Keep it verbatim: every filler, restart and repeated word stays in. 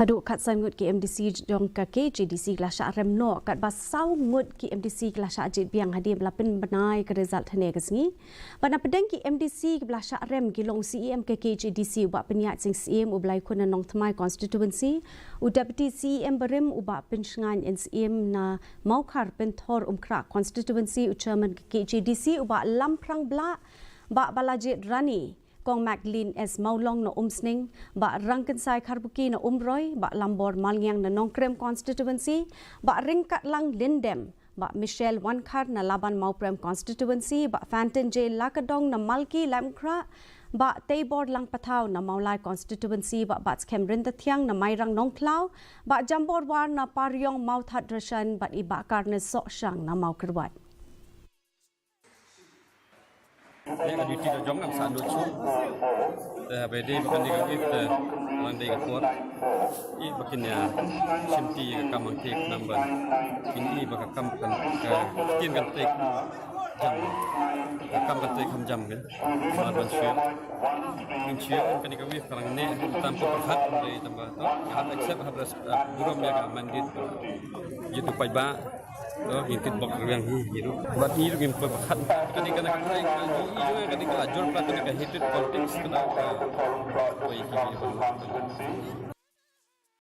Haduh khatsan ngut ki M D C jong ka K H A D C ki la shah rem noh, katba saw ngut ki M D C ki la shah jied biang hadien ba la pynbna ïa ka result hynne ka sngi. Bad na pdeng ki M D C kiba la shah rem ki long u C E M ka K H A D C u Bah Pynïaid Sing Syiem uba la ïakhun na Nongthymmai constituency, u Deputy C E M barim u Bah Pynshngaiñ N Syiem na Mawkhar, Pynthorumkhrah constituency, u Chairman ka K H A D C u Bah Lamphrang Blah, Bah Balajied Rani, Kong Macklin S Mawlong na Umsning, Bah Rangkynsai Kharbuki na Umroi, Bah Lambor Malngiang na Nongkrem constituency, Bah Ryngkatlang Lyndem, Bah Michelle Wankhar na Laban Mawprem constituency, Bah Fantin J Lakadong na Malki Laitumkhrah, Bah Teibor Langpathaw na Mawlai constituency, Bah Batskhem Ryntathiang na Mairang Nongkhlaw, Bah Jambor War na Pariong Mawthadraishan, bad i Bah Carnes Sohshang na Mawkyrwat. Ïa ka duty da jong ngam sah nud shuh. Te haba dei ba kan dei ka whip te, kan dei ka por. I ba kin ïa shim ti ïa ka kam hangtei, namar ba kin i ba ka kam kan, ka ktien kan tei jam. Ka kam kan tei kam jam kan. Mar ban shuh. Ngin shuh kan dei ka whip ka rangne tam ka pyrkhat kan dei tam ba to. Hap accept, hap res-, hap burom ïa ka mandate. Ïa tu paidbah. To, ngin kit bok rwiang hi, hi ruh. Bad ngi ruh ngim poi ba khat. Kane, kane ka trai ka, ngi, ngi jong ngi kane ka la jur palat kane ka hatred politics, kane ka poi ki, ki,